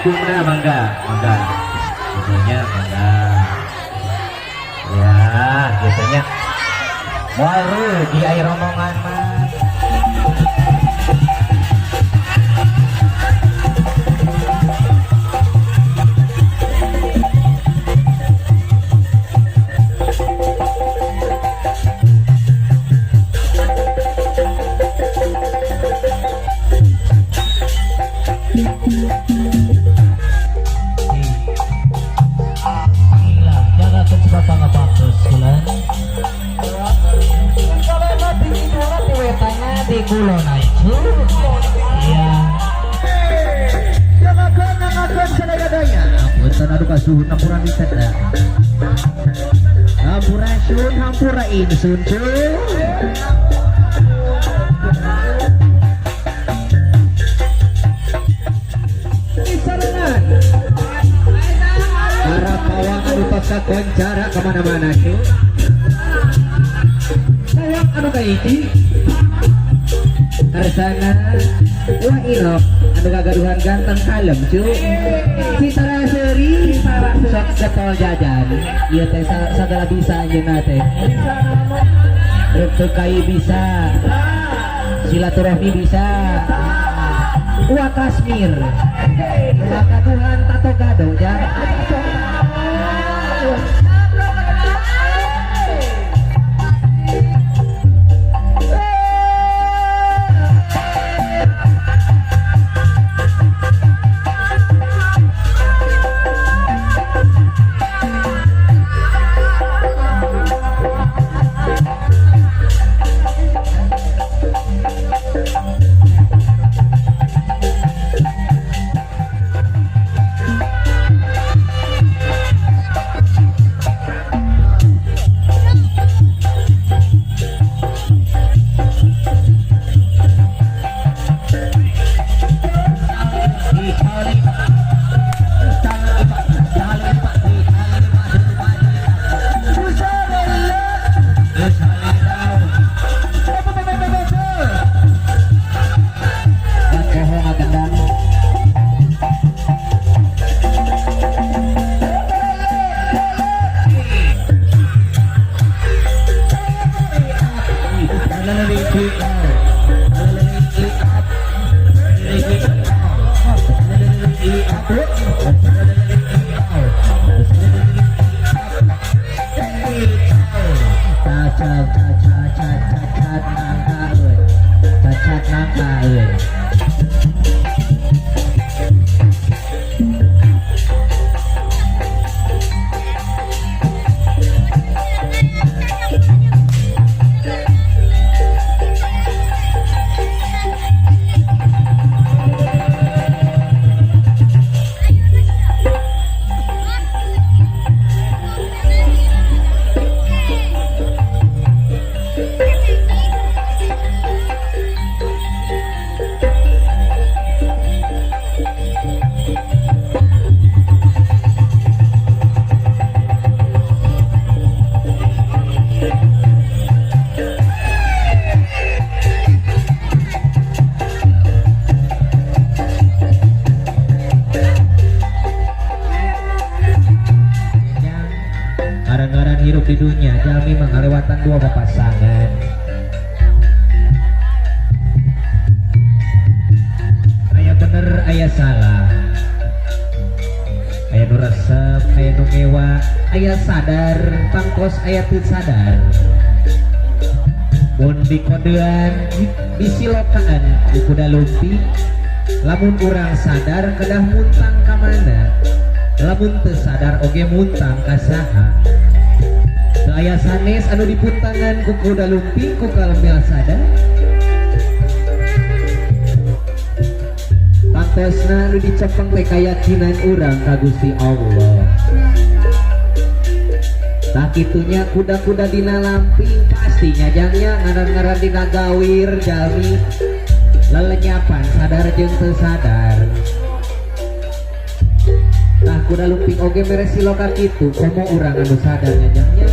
Pendukungna mangga, mangga. Gitunya mangga. Ya, gitunya. Moal rugi aya rombongan mah. Gila, jangan sebab pangabatos kulan. Kalau di di wetanya di kulon aja. Iya. Jangan nangakeun sadaya-daya. Punten anu kasuhun hampura minta. Hampura sun hampura insun cuy. Disarengan. Para pawang anu tos kakoncara kemana-mana cuy. Sayang anu kahiji. Karsana Wah Inok anu gagaduhan ganteng kalem cu. Citara seuri sok getol jajan ieu teh sagala bisa anjeunna teh. Rek teu kai bisa, silaturahmi bisa. Wah Kasmir gagaduhan tato gado jang. Cacat nangka euy. Cacat nangka euy. Ngaran-ngaran hirup di dunia jalmi mah ngalewatan dua papasangan. Aya bener aya salah, aya nu resep aya nu ngewa, aya sadar tangkos aya teu sadar. Mun dikodean disilokaan ku kuda lumping, lamun urang sadar kedah muntang ka mana, lamun teu sadar oge muntang ka saha. Teu aya sanes anu dipuntangan ku kuda lumping ku kalembel sadar. Tangtosna anu dicepeng teh kayakinan urang ka Gusti Allah. Tah kitunya kuda-kuda dina lamping pasti nyajangnya ngaran-ngaran dina gawir jalmi lelenyapan sadar jeung teu sadar. Tah kuda lumping oge mere siloka kitu komo urang anu sadar nyajangnya.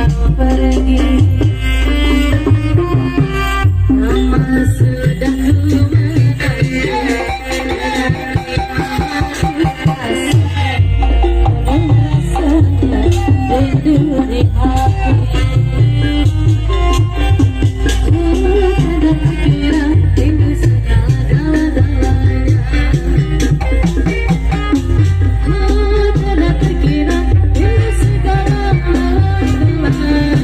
Pergi. Lama sudah ku menanti, kasih rasanya rindu di hati. Tidak terkira rindu segala-galanya. Tidak terkira rindu segala-galanya. Sudah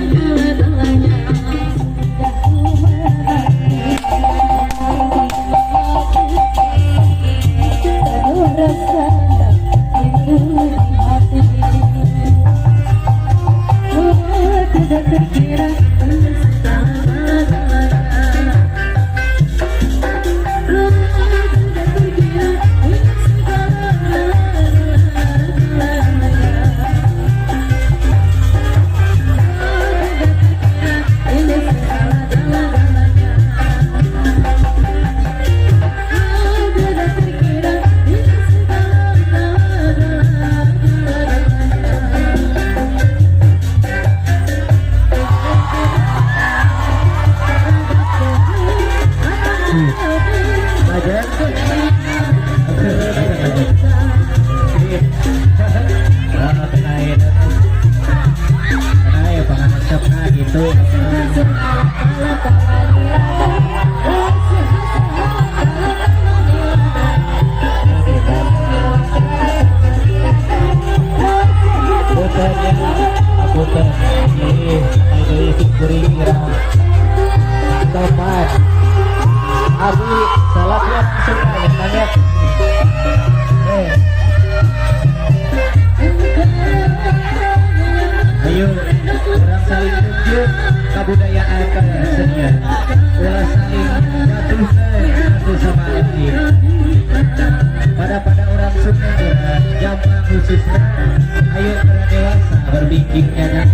ku menanti, penuh rasanya rindu di hati. Oh, tidak terkira rindu segala-galanya. Oh, tidak terkira rindu segala-galanya. Oh, tidak terkira rindu segala-galanya. Oh, tidak terkira rindu segala-galanya. Lajeng. Lajeng, lajeng. Oh, kenain. Kenain pangaresepna gitu. Punten ya, punten. Ih, deui kuring kira. Topan. Abi salahnya langsung aja nanya. Eh. Ayo, urang saling tunjuk kebudayaan kesenian. Ulah saling jatuhkan satu sama lain. Pada pada orang Sunda, orang Jampang khususnya, ayo orang dewasa berbiking nyanyi.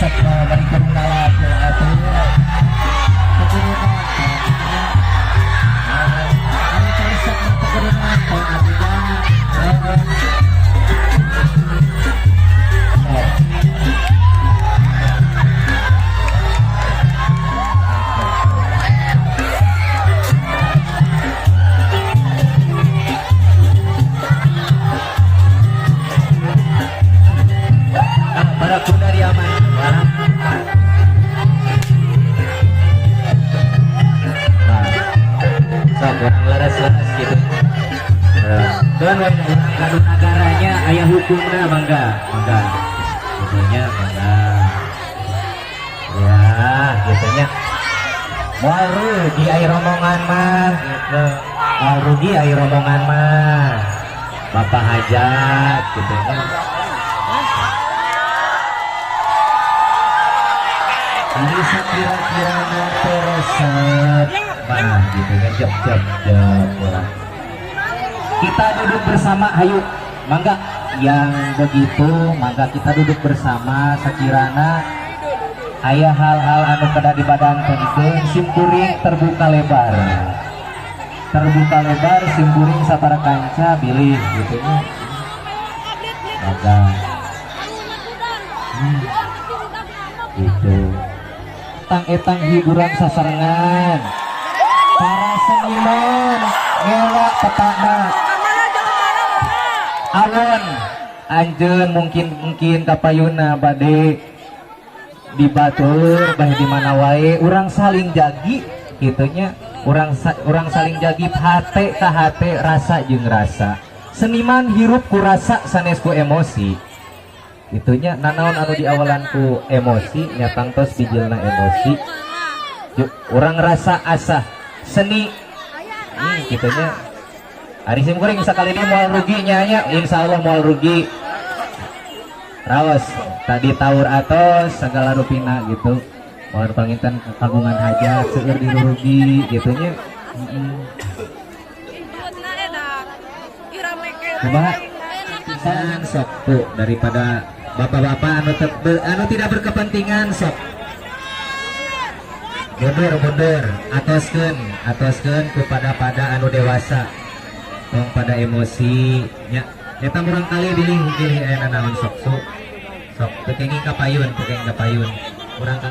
Resep mah bari kudu nalap atuh. Teu kudu nonton. Ari resep mah teu kudu nonton atuh dah. Heeh. Sok. Ah, barakuda diaman. Nah, sok urang leres-leres gitu. Dan urang kadu nagaranya aya hukumna, mangga, mangga. Gitunya mangga. Ya, gitunya. Moal rugi ai rombongan mah gitu. Moal rugi ai rombongan mah. Bapak hajat gitu nya. Ari sakira-kirana teu resep mah gitu kan, jep jep jep urang. Kita duduk bersama, hayu mangga yang begitu, mangga kita duduk bersama. Sakirana aya hal-hal anu kedah dibadantenkeun, simkuring terbuka lebar, terbuka lebar simkuring sapara kanca bilih gitu nya, mangga gitu. Tang etang hiburan sasarengan para seniman ngewa petana awon anjeun, mungkin mungkin kapayuna bade di batur bae di mana wae, urang saling jagi gitunya, urang saling jagi hate ka hate, rasa jeung rasa. Seniman hirup ku rasa, sanes ku emosi itunya. Nanaon anu diawalan ku emosi nya tangtos bijilna emosi. Yuk, urang rasa asah seni gitunya. Ari sim kuring sakali ini moal rugi nya nya, insya Allah moal rugi. Raos tadi taur atos segala rupina gitu, mohon panginten kagungan hajat seueur dirugi gitunya. Coba pisan sok tuh daripada bapak-bapak anu, anu tidak berkepentingan, sok mundur mundur, atoskeun atoskeun kepada pada anu dewasa, tong pada emosi nya. Eta murang kali bilih bilih aya naon, sok sok sok teu kenging kapayun, teu kenging kapayun urang kali.